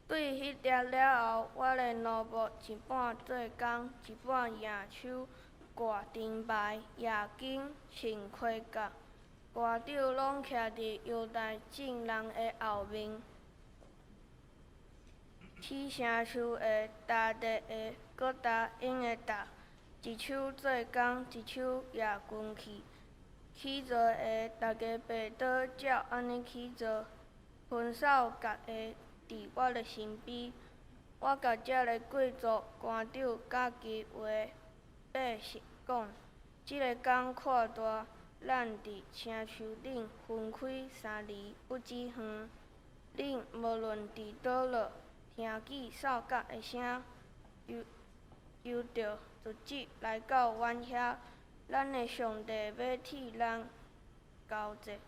對彼粒了後，我的奴僕一半做工，一半舉手掛燈牌、夜更、穿盔甲，官長攏徛佇猶大眾人的後面。起城樹的搭地的，閣答應的搭，一手做工，一手舉軍器。起造的，逐家爬倒照按呢起造，分數結的佇我的身邊。我共這个貴族官長佮其話百姓講：這个工擴大，咱佇城樹頂分開3里不止遠。恁無論佇佗落，聽見哨角的聲，就著直接來到阮遐。咱的上帝欲替咱交戰。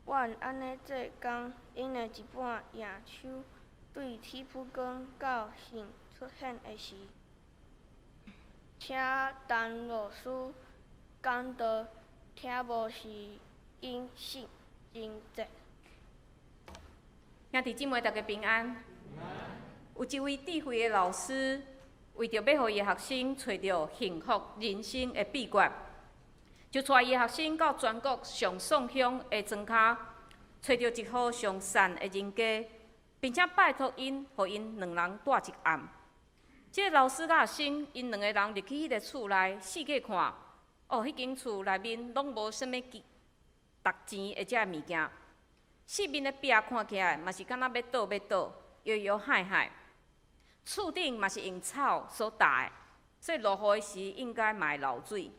阮按呢做工，𪜶的一半舉手對鐵普光到神出現的時，請陳老師講道，聽無時間聖經節。兄弟姊妹，大家平安。有一位智慧的老師，為著欲予伊的學生揣著幸福人生的秘訣，就帶伊的學生到全國上爽鄉的莊跤，揣著一戶上善的人家，並且拜託𪜶，予𪜶兩人蹛一暗。這个老師佮學生，𪜶兩個人入去彼个厝內，四界看，哦，彼間厝內面攏無啥物值錢的這个物件，四面的壁看起來嘛是敢若欲倒欲倒，搖搖幌幌。厝頂嘛是用草所搭的，所以落雨的時應該嘛會漏水。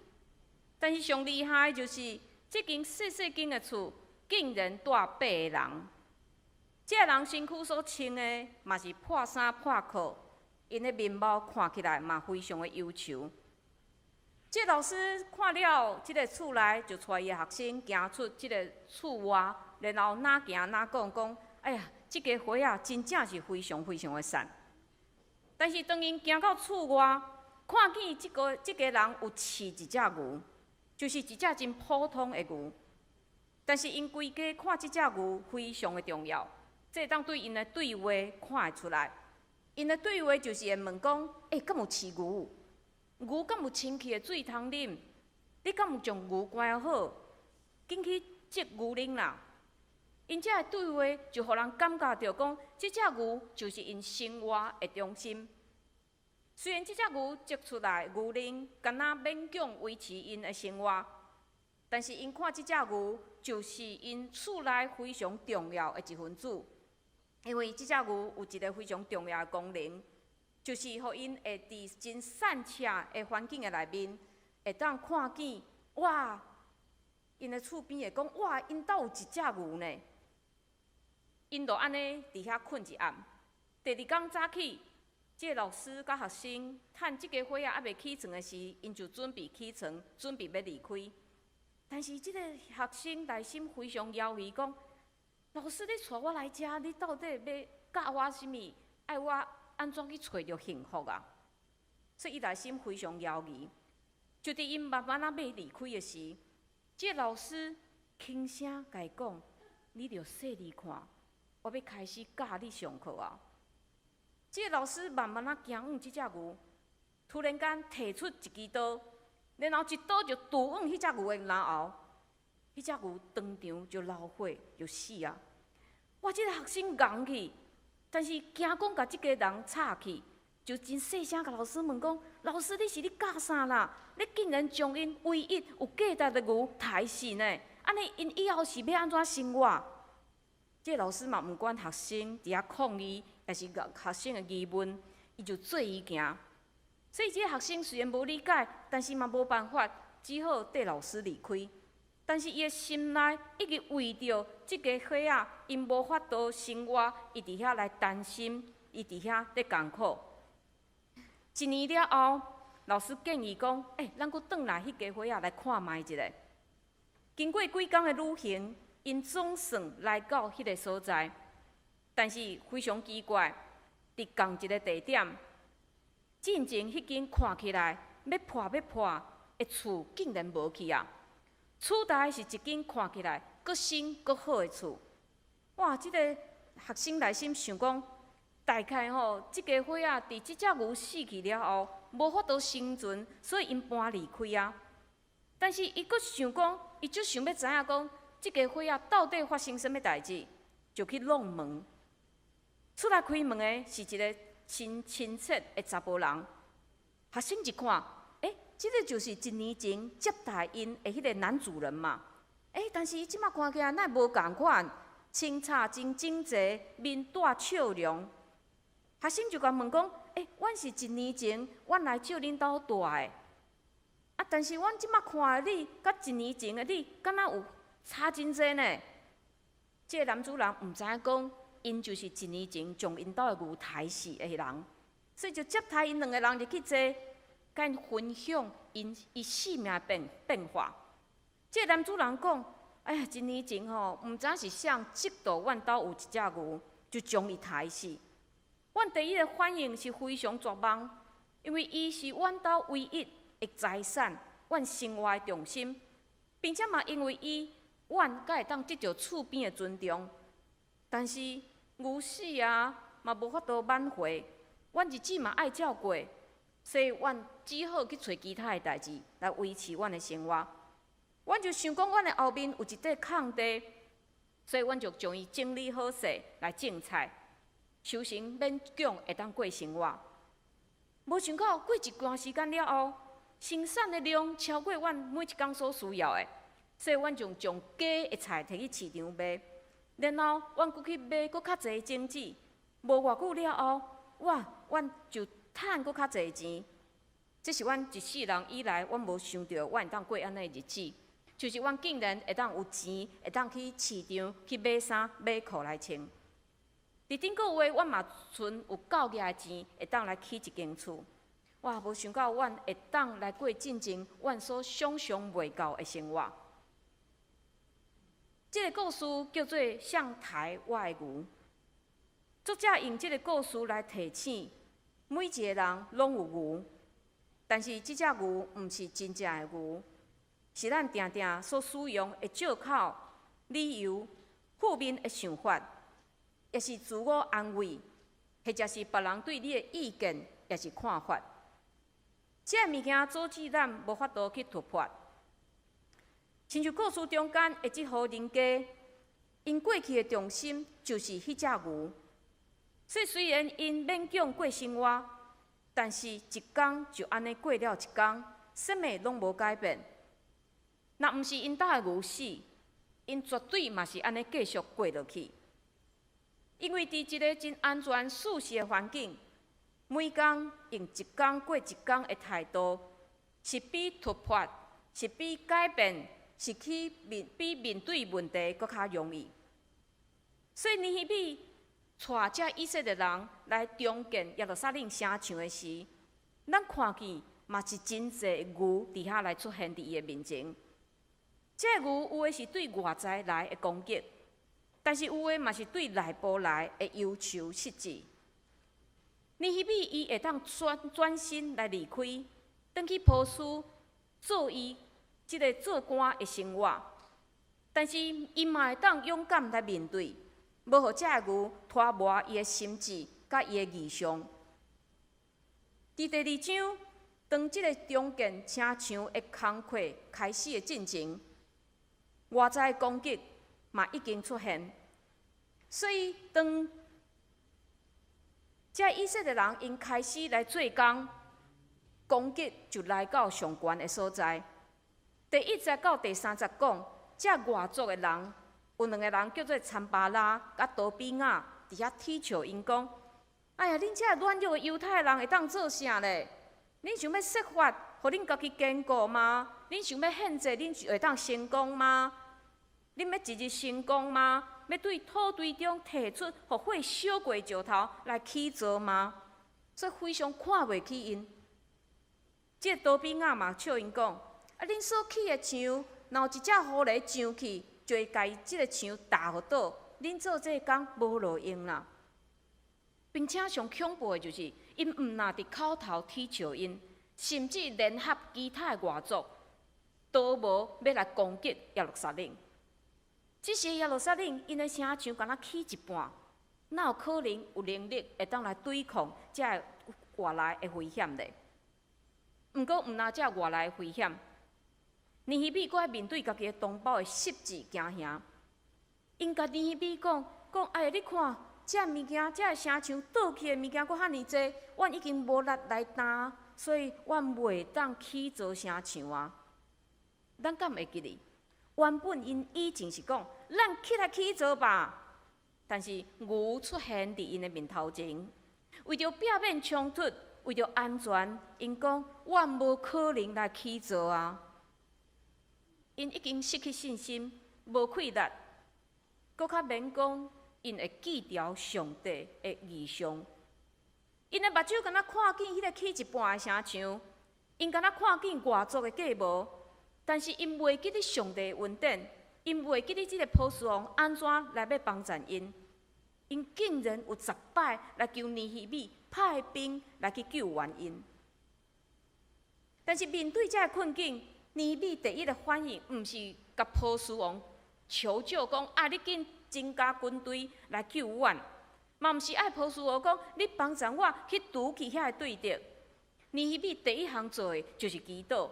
但是上厲害的就是，這間細細間的厝竟然蹛八個人。這个人身軀所穿的嘛是破衫破褲，𪜶的面貌看起來嘛非常的憂愁。這个老師看了這个厝內，就帶伊的學生行出這个厝外，然後哪行哪講講：哎呀，這家伙仔真正是非常非常的善。但是當𪜶行到厝外，看見這家人有飼一隻牛，就是一隻真普通的牛。但是𪜶規家看這隻牛非常的重要，這會當對𪜶的對話看會出來。𪜶的對話就是會問講：欸，敢有飼牛？牛敢有清氣的水通啉？你敢有將牛關好？緊去擠牛奶啦！𪜶這个對話就予人感覺著講，這隻牛就是𪜶生活的中心。雖然這隻牛擠出來牛奶，敢若勉強維持𪜶的生活，但是𪜶看這隻牛就是𪜶厝內非常重要的一份子，因為這隻牛有一个非常重要的功能，就是予𪜶會佇真散赤的環境的內面，會當看見哇，𪜶的厝邊會講哇，𪜶兜有一隻牛呢。𪜶就按呢佇遐睏一暗。第二工早起，這个老師佮學生趁這家伙仔猶未起床的時，𪜶就準備起床，準備欲離開。但是這个學生內心非常猶豫，講：老師，你帶我來遮，你到底欲教我啥物？愛我按怎去揣著幸福啊？所以伊內心非常猶豫。就佇𪜶慢慢仔欲離開的時，這个老師輕聲共伊講：你著細膩看，我欲開始教你上課啊！這个老師慢慢仔行往這隻牛，突然間提出一支刀，然後一刀就拮往彼隻牛的嚨喉，彼隻牛當場就流血就死啊！哇！這个學生戇去，但是驚講共這家人吵去，就真細聲共老師問講：老師，你是咧教啥啦？你竟然將𪜶唯一有價值的牛刣死呢？按呢𪜶以後是欲按怎生活？這个老師嘛毋管學生佇遐抗議，抑是學生的疑問，伊就做伊行。所以這个學生雖然無理解，但是嘛無辦法，只好綴老師離開。但是伊的心內一直為著這家伙仔，𪜶無法度生活，伊佇遐來擔心，伊佇遐咧艱苦。一年了後，老師建議講：欸，咱閣轉來彼家伙仔來看覓一下。經過幾工的旅行，𪜶總算來到彼个所在，但是非常奇怪，佇仝一个地點，進前彼間看起來欲破欲破的厝，竟然無去啊！取代是一間看起來閣新閣好的厝。哇！這个學生內心想講，大概吼，這家伙仔佇這隻牛死去了後，無法度生存，所以𪜶搬離開啊。但是伊閣想講，伊就想欲知影講，這家伙仔到底發生啥物代誌，就去挵門。出來開門的是一个真親切的查埔人。學生一看，欸，這个就是一年前接待𪜶的彼个男主人嘛。欸，但是伊這馬看起來哪會無仝款，穿插真整齊，面帶笑容。學生就共問講：欸，阮是一年前，阮來借恁兜蹛的。啊，但是阮這馬看的你，佮一年前的你，敢若有差真濟呢？這个男主人毋知影講，𪜶就是一年前將𪜶兜的牛刣死的人，所以就接待𪜶兩个人入去坐，共𪜶分享𪜶伊性命變化。這个男主人講：哎呀，一年前吼，毋知是誰嫉妒阮兜有一隻牛，就將伊刣死。阮第一个反應是非常絕望，因為伊是阮兜唯一的財產，阮生活的重心，並且嘛因為伊，阮才會當得著厝邊的尊重。但是牛死啊，嘛無法度挽回，阮日子嘛愛照過，所以阮只好去揣其他的代誌來維持阮的生活。阮就想講，阮的後面有一塊空地，所以阮就將伊整理好勢來種菜，收成勉強會當過生活。無想到過一段時間了後，生產的量超過阮每一工所需要的，所以阮就將加的菜提去市場賣。然後阮閣去買閣較濟種子，無偌久了後，哇，阮就趁閣較濟錢。這是阮一世人以來，阮無想著阮會當過按呢的日子，就是阮竟然會當有錢，會當去市場去買衫買褲來穿。佇頂個月，阮嘛賰有夠額的錢，會當來起一間厝。哇！無想到阮會當來過進前阮所想像袂到的生活。這个故事叫做《誰刣我的牛》。作者用這个故事來提醒每一个人攏有牛，但是這隻牛毋是真正的牛，是咱定定所使用的借口、理由、負面的想法，抑是自我安慰，或者是別人對你的意見，抑是看法。這个物件阻止咱無法度去突破。親像故事中間的這戶人家，𪜶過去的重心就是彼隻牛，所以雖然𪜶勉強過生活，但是一工就按呢過了一工，啥物攏無改變。若毋是𪜶兜的牛死，𪜶絕對嘛是按呢繼續過落去。因為佇一个真安全舒適的環境，每工用一工過一工的態度，是比突破，是比改變，是去面比面對問題閣較容易。所以尼希米帶這以色列人來重建耶路撒冷城牆的時，咱看見嘛是真濟牛佇遐來出現佇伊的面前。這个牛有的是對外在來的攻擊，但是有的嘛是對內部來的憂愁失志。尼希米伊會當轉轉身來離開，轉去波斯做伊這个做官的生活，但是伊嘛會當勇敢來面對，無予這个牛拖磨伊的心志佮伊的異象。佇第二章，當這个重建城牆的工課開始的進前，外在的攻擊嘛已經出現，所以當這以色列人𪜶開始來做工，攻擊就來到上懸的所在。第一節到第三節講，這外族的人有兩个人叫做參巴拉佮多比亞，佇遐恥笑𪜶講：哎呀，恁這軟弱的猶太人會當做啥咧？恁想欲設法予恁家己堅固嗎？恁想欲獻祭，恁就會當成功嗎？恁欲一日成功嗎？欲對土堆中提出予火燒過的石頭來起造嗎？所以非常看袂起𪜶。這个多比亞嘛笑𪜶講：啊，恁所起的牆，若有一隻狐狸上去，就會共這个牆踏予倒。恁做這个工無路用啦。並且上恐怖的就是，𪜶毋若佇口頭恥笑𪜶，甚至聯合其他的外族，圖謀欲來攻擊耶路撒冷。這時耶路撒冷，𪜶的城牆敢若起一半，哪有可能有能力會當來對抗這个外來的危險咧？毋過，毋若這外來的危險，尼希米閣愛面對家己的同胞的失志驚嚇。𪜶共尼希米講講，哎，你看，這物件，這个城牆倒去的物件，閣遐爾濟，阮已經無力來擔，所以阮袂當起造城牆啊。咱敢會記得？原本𪜶以前是講，咱起來起造吧。但是牛出現佇𪜶的面頭前，為著避免衝突，為著安全，𪜶講阮無可能來起造啊。𪜶已經失去信心，無氣力，閣較免講，𪜶會記著上帝的異象。𪜶的目睭敢若看見彼个起一半的城牆，𪜶敢若看見外族的計謀，但是𪜶袂記得上帝的恩典，𪜶袂記得這个波斯王按怎來欲幫贊𪜶。𪜶竟然有十擺來求尼希米派兵來去救援𪜶。但是面對這个困境，尼希米第一个反應毋是共波斯王求救，講啊，你緊增加軍隊來救阮，嘛毋是愛波斯王講你幫贊我去除去遐个對敵。尼希米第一項做的就是祈禱。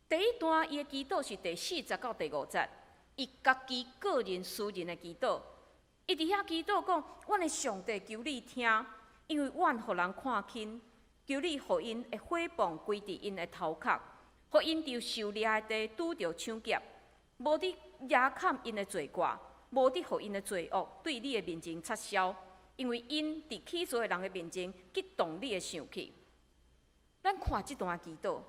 第一段伊的祈禱是第四節到第五節，伊家己個人私人的祈禱。伊佇遐祈禱講：阮的上帝，求你聽，因為阮予人看輕，求你予𪜶的毀謗歸佇𪜶的頭殼，予𪜶佇受掠的地拄著搶劫，無得壓砍𪜶的罪過，無得予𪜶的罪惡對你的面前撤銷，因為𪜶佇起造的人的面前激動你的生氣。咱看這段祈禱，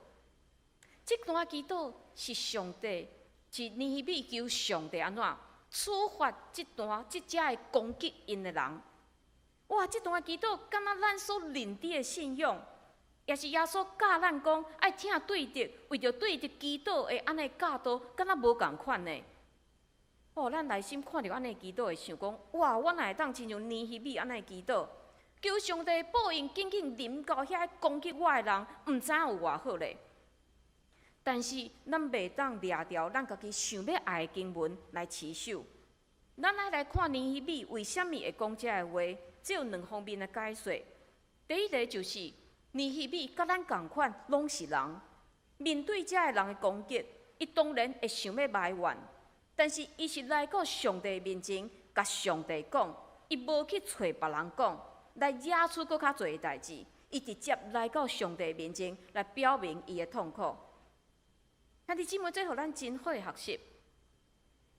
這段祈禱是上帝，是尼希米求上帝按怎處罰這段這遮的攻擊𪜶的人。哇！這段祈禱敢若咱所認知的信仰，也是耶穌教咱講愛疼對敵，為著對敵祈禱的按呢教導，敢若無仝款呢？哦，咱內心看著按呢祈禱，會想講：哇！我若會當親像尼希米按呢祈禱，求上帝報應緊緊臨到遐攻擊我的人，毋知影有偌好咧。但是咱袂當掠著咱家己想欲愛的經文來持守。咱愛來看尼希米為啥物會講這个話，這有兩方面的解說。第一个就是尼希米佮咱仝款，攏是人，面對這个人的攻擊，伊當然會想欲埋怨，但是伊是來到上帝面前，共上帝講，伊無去揣別人講，來惹出閣較濟的代誌，伊直接來到上帝面前來表明伊的痛苦。兄弟姊妹，這予咱真好的學習。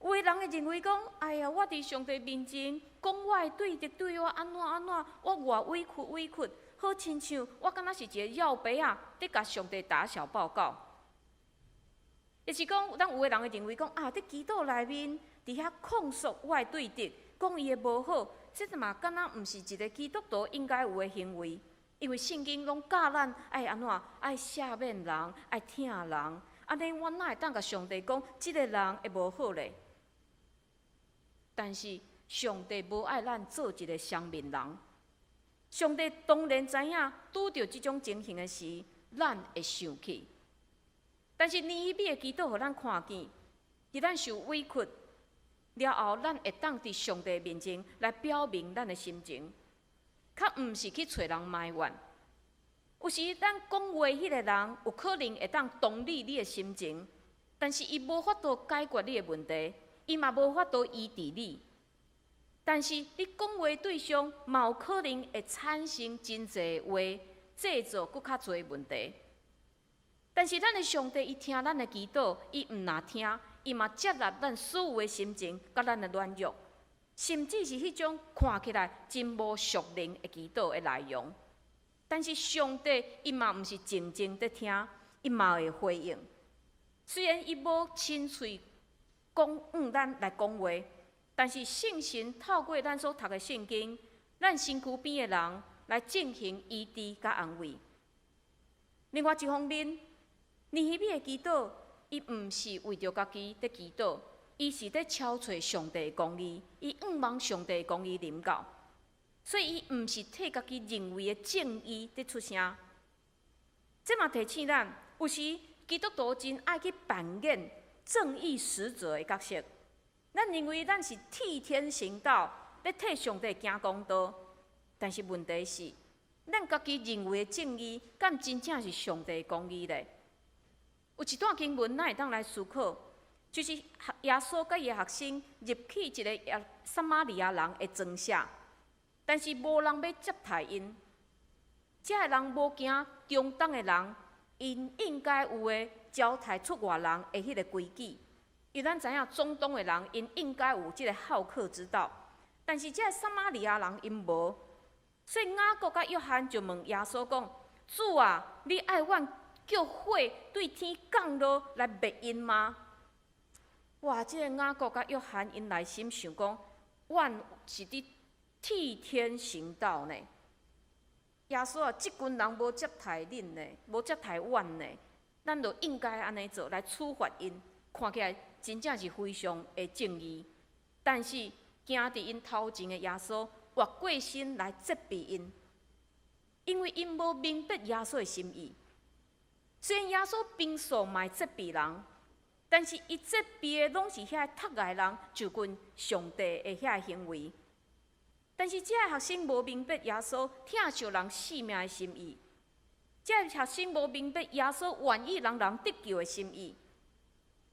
有的人會認為講：哎呀，我佇上帝面前講我的對敵對我按怎按怎，我偌委屈委屈，好親像我敢若是一个落白仔，佇共上帝打小報告。抑是講，咱有的人會認為講：啊，佇祈禱內面，佇遐控訴我的對敵，講伊的無好，這嘛敢若毋是一个基督徒應該有的行為。因為聖經攏教咱愛按怎，愛赦免人，愛疼人。按呢，我哪會當共上帝講，這个人的無好咧？但是上帝無愛咱做一个雙面人。上帝當然知影，拄著這種情形的時，咱會生氣。但是尼希米的祈禱，予咱看見，佇咱受委屈了後，咱會當佇上帝面前來表明咱的心情，較毋是去揣人埋怨。有時咱講話彼个人有可能會當同理你的心情，但是伊無法度解決你的問題，伊嘛無法度醫治你。但是你講話對象嘛有可能會產生真濟話，製造閣較濟問題。但是咱的上帝，伊聽咱的祈禱，伊毋若聽，伊嘛接納咱所有的心情，佮咱的軟弱，甚至是彼種看起來真無屬靈的祈禱的內容。但是上帝伊嘛毋是靜靜佇聽，伊嘛會回應。雖然伊無親喙講向咱來講話，但是聖神透過咱所讀的聖經，咱身軀邊的人來進行醫治佮安慰。另外一方面，尼希米的祈禱，伊毋是為著家己佇祈禱，伊是佇敲揣上帝的公義，伊向望上帝的公義臨到，所以伊毋是替家己認為的正義佇出聲。這嘛提醒咱，有時基督徒真愛去扮演正義使者的角色，咱認為咱是替天行道，咧替上帝行公道。但是問題是，咱家己認為的正義，敢真正是上帝的公義咧？有一段經文，咱會當來思考，就是耶穌佮伊的學生入去一个撒瑪利亞人的莊舍，但是無人欲接待𪜶。這个人無行中東的人，𪜶應該有的招待出外人的彼个規矩。因為咱知影中東的人，𪜶應該有這个好客之道，但是這个撒瑪利亞人𪜶無，所以雅各佮約翰就問耶穌講：主啊，你愛阮叫火對天降落來滅𪜶嗎？哇！這个雅各佮約翰𪜶內心想講，阮是佇替天行道呢。耶穌啊，這群人無接待恁呢，無接待阮呢，咱就應該按呢做來處罰𪜶。看起來真正是非常的正義，但是行佇𪜶頭前的耶穌，越過身來責備𪜶，因為𪜶無明白耶穌的心意。雖然耶穌平素嘛會責備人，但是伊責備的攏是遐讀的人就近上帝的遐行為。但是這个學生無明白耶穌疼惜人性命的心意，這个學生無明白耶穌願意人人得救的心意，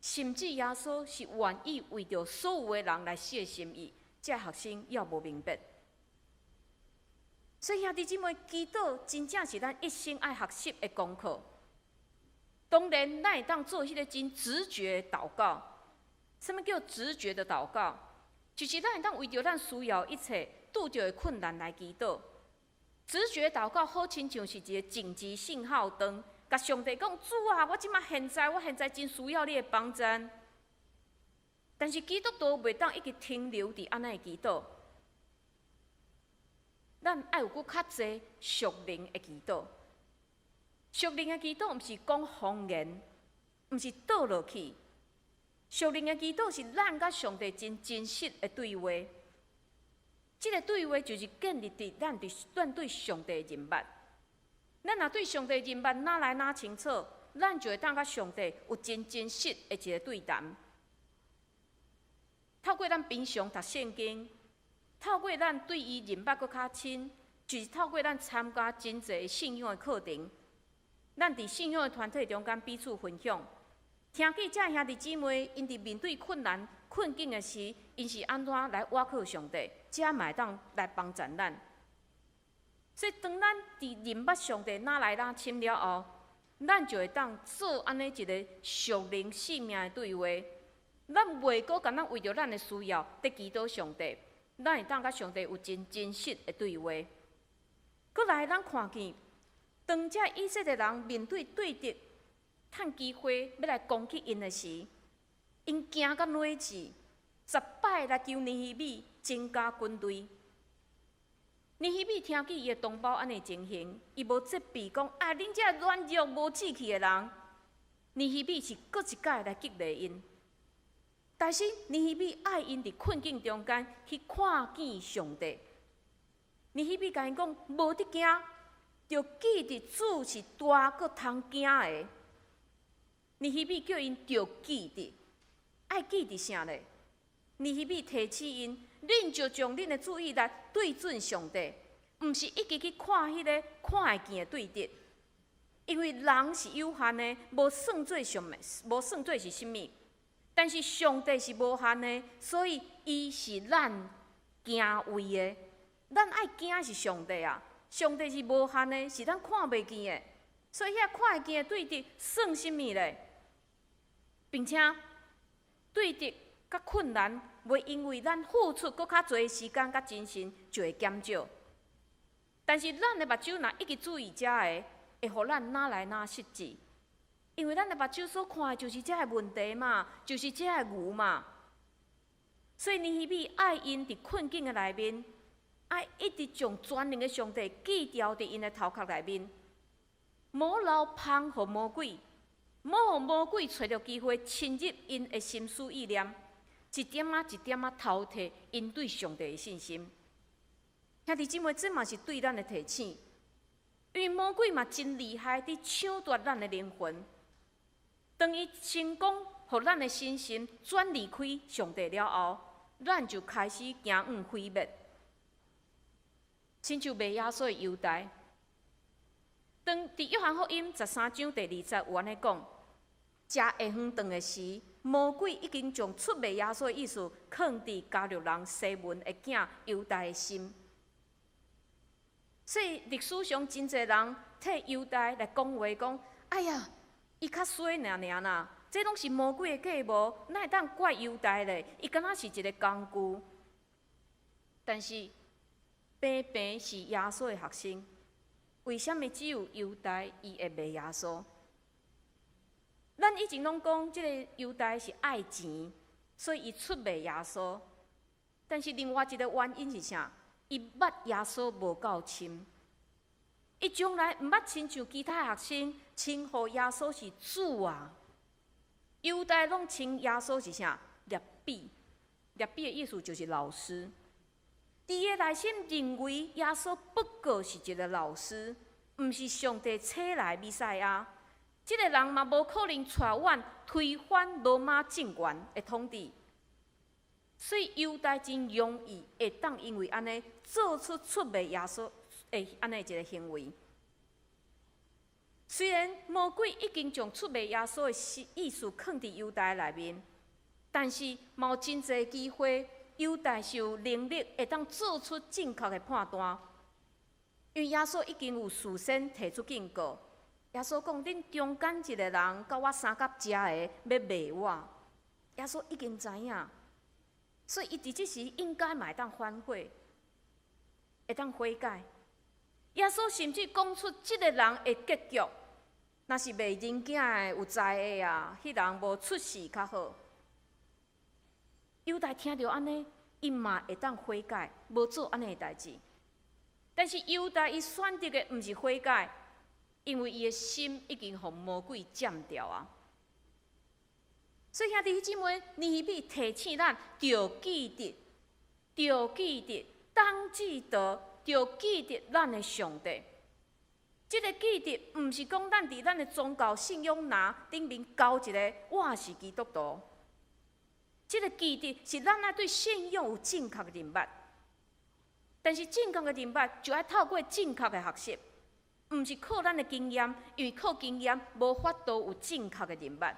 甚至耶穌是願意為著所有的人來死的心意，這个學生也無明白。所以兄弟姊妹，祈禱真正是咱一生愛學習的功課。當然，咱會當做彼个真直覺的禱告。啥物叫直覺的禱告？就是咱會當為著咱需要一切拄著的困難來祈禱。直覺禱告好親像是一个緊急信號燈，共上帝講：主啊，我這馬現在，我現在真需要你的幫助。但是基督徒袂當一直停留佇按呢的祈禱，咱愛有閣較濟屬靈的祈禱。屬靈的祈禱毋是講方言，毋是倒落去。屬靈的祈禱是咱佮上帝真真實的對話。這个對話就是建立佇咱對上帝的認捌。咱若對上帝認捌愈來愈清楚，咱就會當佮上帝有真真實的一个對談。透過咱平常讀聖經，透過咱對伊認捌閣較深，就是透過咱參加真濟信仰的課程，咱佇信仰的團體中間彼此分享，聽見這兄弟姊妹𪜶佇面對困難困境的時，𪜶是按怎來倚靠上帝，這嘛會當來幫助咱。所以，當咱佇認捌上帝愈來愈深了後，咱就會當做按呢一个屬靈性命的對話。咱袂閣干焦為著咱的需要佇祈禱上帝，咱會當佮上帝有真真實的對話。閣來，咱看見當這以色列人面對對敵趁機會欲來攻擊𪜶的時，𪜶驚甲軟舌，十擺來求尼希米增加軍隊。尼希米聽見伊的同胞按呢情形，伊無責備講啊，恁這軟弱無志氣的人。尼希米是閣一擺來激勵𪜶，但是尼希米愛𪜶佇困境中間去看見上帝。尼希米共𪜶講，無得驚，著記得主是大閣通驚的。尼希米叫𪜶著記得，愛記得啥咧？尼希米提醒𪜶，恁就將恁的注意力對準上帝，毋是一直去看彼个看會見的對敵。因為人是有限的，無算做啥物，無算做是啥物。但是上帝是無限的，所以伊是咱敬畏的。咱愛驚是上帝啊！上帝是無限的，是咱看袂見的。所以遐看會見的對敵算啥物咧？並且對敵佮困難，袂因為咱付出閣較濟時間佮精神，就會減少。但是咱的目睭若一直注意遮个，會予咱愈來愈失志。因為咱的目睭所看的就是遮个問題嘛，就是遮个牛嘛。所以尼希米愛𪜶佇困境的內面，愛一直將全能的上帝記牢佇𪜶的頭殼內面，莫留芳予魔鬼，莫予魔鬼揣著機會侵入𪜶的心思意念，一點仔一點仔偷提𪜶對上帝的信心。兄弟姊妹，這嘛是對咱的提醒，因為魔鬼嘛真厲害，佇搶奪咱的靈魂。當伊成功予咱的信心轉離開上帝了後，咱就開始行向毀滅。親像賣耶穌的猶大。當佇約翰福音13章第2節有按呢講：食下昏頓的時，魔鬼已經將出賣耶穌的意思囥佇加略人西門的囝猶大的心。所以歷史上真濟人替猶大來講話，講：哎呀，伊較衰爾爾啦，這攏是魔鬼的計謀，哪會當怪猶大咧？伊敢若是一個工具。但是平平是耶穌的學生，為啥物只有猶大伊會賣耶穌？咱以前攏講，這個猶大是愛錢，所以伊出賣耶穌。但是另外一個原因是啥？伊捌耶穌無夠深，伊從來毋捌親像其他學生稱呼耶穌是主啊。猶大攏稱耶穌是啥？拉比，拉比的意思就是老師。佇伊的內心認為耶穌不過是一個老師，毋是上帝差來彌賽亞。這個人嘛無可能帶阮推翻羅馬政權的統治。所以猶大真容易會當因為按呢做出出賣耶穌的按呢一個行為。雖然魔鬼已經將出賣耶穌的意思囥佇猶大內面，但是嘛有真濟機會，猶大是有能力會當做出正確的判斷。因為耶穌已經有事先提出警告，耶穌講：恁中間一個人佮我相佮食的，欲賣我。耶穌已經知影。所以，伊佇這時應該嘛會當反悔，會當悔改。耶穌甚至講出這個人的結局，若是賣人囝的有才的啊，彼人無出世較好。猶大聽著按呢，伊嘛會當悔改，無做按呢的代誌。但是猶大伊選擇的毋是悔改，因為伊的心已經予魔鬼佔著啊。所以兄弟姊妹，尼希米提醒咱，著記得，著記得，當記得，著記得咱的上帝。這個記得，毋是講咱佇咱的宗教信仰欄頂面勾一個我是基督徒。這個記得是咱愛對信仰有正確的認捌。但是正確的認捌就愛透過正確的學習，毋是靠咱的經驗，因為靠經驗無法度有正確的認捌。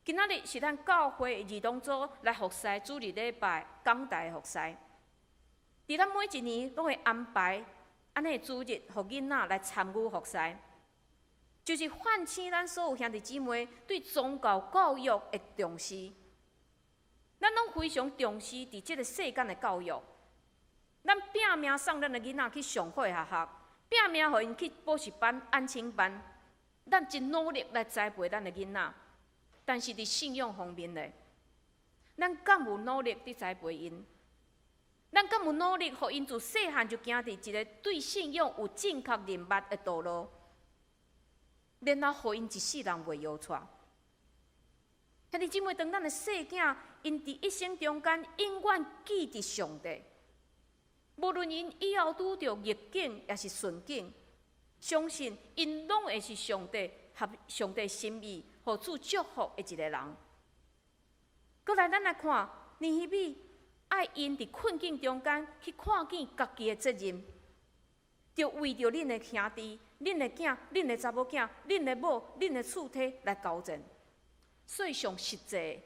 今仔日是咱教會兒童組來服侍主日禮拜講台服侍。佇咱每一年攏會安排按呢主日，予囡仔來參與服侍，就是喚醒咱所有兄弟姊妹對宗教教育的重視。咱攏非常重視佇這個世間的教育，咱拚命送咱的囡仔去上好的學校，拚命予𪜶去補習班、安親班，咱真努力來栽培咱的囡仔。但是佇信仰方面咧，咱敢有努力佇栽培𪜶？咱敢有努力予𪜶自細漢就行佇一個對信仰有正確認捌的道路，然後予𪜶一世人袂搖掣？兄弟姊妹，當咱的細囝，𪜶佇一生中間永遠記得上帝，無論𪜶以後拄著逆境抑是順境，相信𪜶攏會是上帝合上帝心意，予主祝福的一個人。閣來，咱來看尼希米愛𪜶佇困境中間去看見家己的責任，著為著恁的兄弟、恁的囝、恁的查某囝、恁的某、恁的厝體來交戰。所以上實際，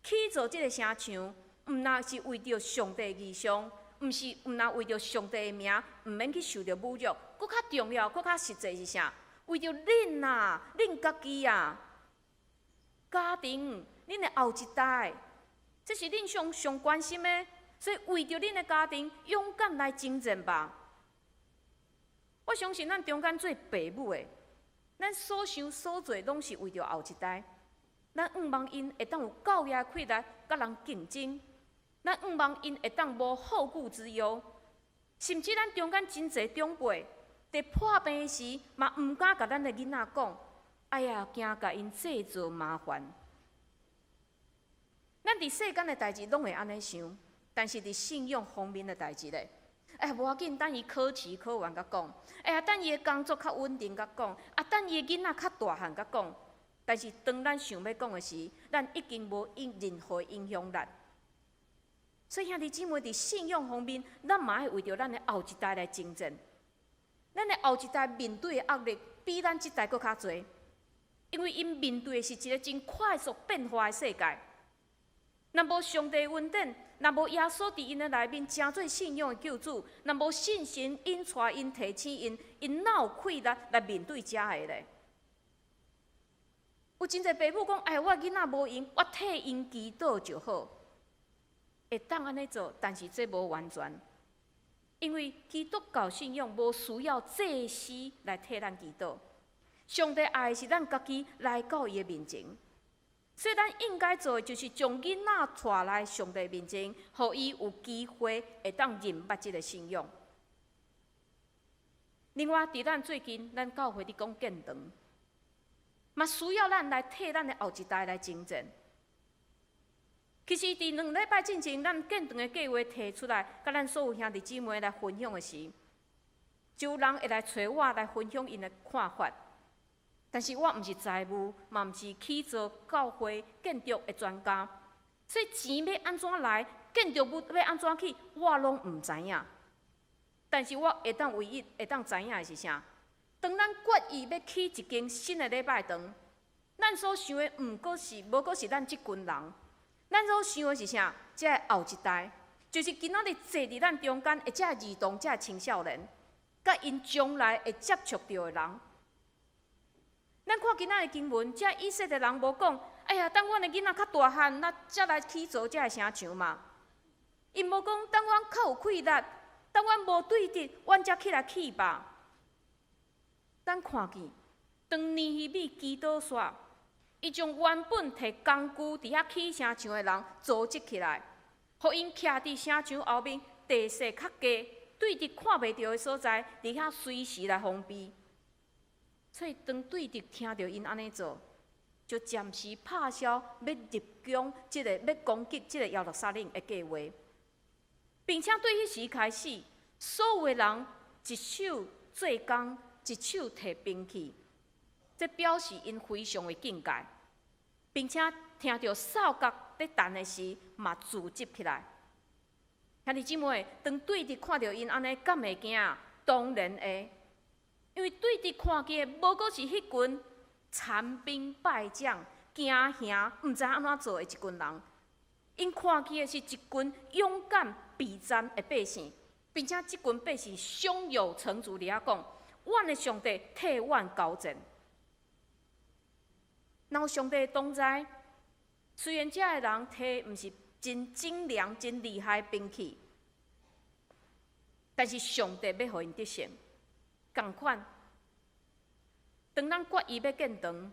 起造這個城牆，毋若是為著上帝異象，毋是毋若為著上帝的名，毋免去受著侮辱。閣較重要、閣較實際是啥？為著恁啊，恁家己啊，家庭，恁的後一代，這是恁上上關心的。所以為著恁的家庭，勇敢來征戰吧。我相信咱中間做爸母的，咱所想所做，攏是為著後一代。咱向望𪜶會當有夠額氣力，佮人競爭；咱向望𪜶會當無後顧之憂。甚至咱中間真濟長輩，佇破病時，嘛毋敢共咱的囡仔講，哎呀，驚共𪜶製造麻煩。咱佇世間的代誌攏會按呢想，但是佇信仰方面的代誌咧，哎，無要緊，等伊考試考完才講。哎呀，等伊的工作較穩定才講。啊，等伊的囡仔較大漢才講。但是當咱想欲講的時，咱已經無任何影響力。所以兄弟姊妹，佇信仰方面，咱嘛愛為著咱的後一代來征戰。咱的後一代面對的壓力，比咱這代閣較濟，因為𪜶面對的是一个真快速變化的世界。若無上帝恩典，若無耶穌佇𪜶的內面成做信仰的救主，若無聖神引帶𪜶、提醒𪜶，𪜶哪有氣力來面對遮个咧？有真濟爸母講：“哎，我囡仔無閒，我替𪜶祈禱就好。”會當按呢做，但是這無完全，因為基督教信仰無需要祭司來替咱祈禱，上帝愛的是咱家己來到伊的面前。所以咱應該做的就是將囡仔帶來上帝面前，予伊有機會會當認捌這个信仰。另外，佇咱最近，咱教會佇講建堂，嘛需要咱來替咱的後一代來征戰。其實，佇2禮拜進前，咱建堂的計劃提出來，佮咱所有兄弟姊妹來分享的時，就有人會來揣我來分享𪜶的看法。但是我毋是財務，嘛毋是起造教會建築的專家，所以錢欲按怎來，建築物欲按怎起，我攏毋知影。但是我會當唯一會當知影的是啥？當咱決意欲起一間新的禮拜堂，咱所想的毋閣是無閣是咱這群人。咱所想的是啥？這个後一代，就是今仔日坐佇咱中間的這个兒童、這个青少年，佮𪜶將來會接觸著的人。咱看今仔的經文，這以色列人無講：“哎呀，等阮的囡仔較大漢，咱才來起造這个城牆嘛。”𪜶無講，等阮較有氣力，等阮無對敵，阮才起來起吧。咱看見，當尼希米祈禱煞，伊將原本提工具佇遐起城牆的人組織起來，予𪜶徛佇城牆後面地勢較低、對敵看袂著的所在，佇遐隨時來防備。所以當對敵聽著𪜶按呢做，就暫時拍消欲入攻這个欲攻擊這个耶路撒冷的計劃，並且對彼時開始，所有的人一手做工，一手提兵器，這表示𪜶非常的警戒，並且聽著哨角咧彈的時，嘛組織起來。兄弟姊妹，當對敵看著𪜶按呢，敢會驚？當然會，因為對敵看見的無閣是彼群殘兵敗將、驚嚇、毋知按怎做的一群人，𪜶看見的是一群勇敢備戰的百姓，並且這群百姓胸有成竹佇遐講：“阮的上帝替阮交戰。”若有上帝同在，雖然這个人提毋是真精良、真厲害的兵器，但是上帝欲予𪜶得勝。仝款，當咱決意欲建堂，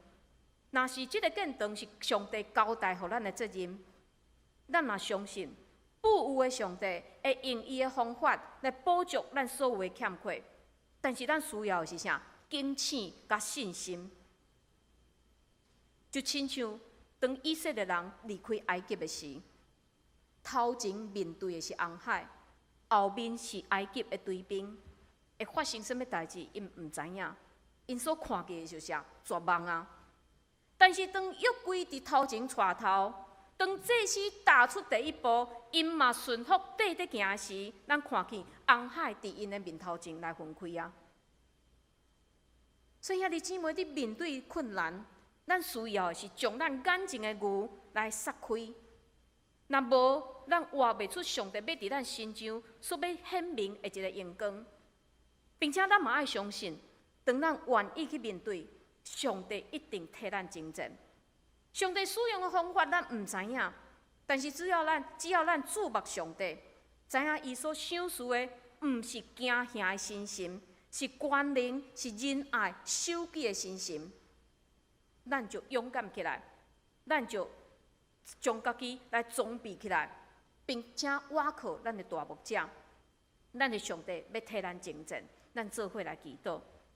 若是這个建堂是上帝交代予咱的責任，咱嘛相信富有的上帝會用伊的方法來補足咱所有的欠缺。但是咱需要的是啥？警醒佮信心。就親像當以色列人離開埃及的時，頭前面對的是紅海，後面是埃及的追兵，會發生啥物代誌，𪜶毋知影。𪜶所看見的就是絕望啊！但是當約櫃佇頭前帶頭，當祭司踏出第一步，𪜶嘛順服綴咧行時，咱看見紅海佇𪜶的面頭前來分開啊！所以兄弟姊妹，佇面對困難，咱需要的是將咱眼前的牛來殺開。若無，咱活袂出上帝欲佇咱身上所欲顯明的一个榮光，並且咱嘛愛相信，當咱願意去面對，上帝一定替咱征戰。上帝使用的方法咱毋知影，但是只要咱注目上帝，知影伊所賞賜的，毋是驚嚇的信心，是權能，是仁愛、守己的信心，咱就勇敢起來，咱就將家己來裝備起來，並且倚靠咱的大牧者，咱的上帝欲替咱征戰，咱做伙來祈禱。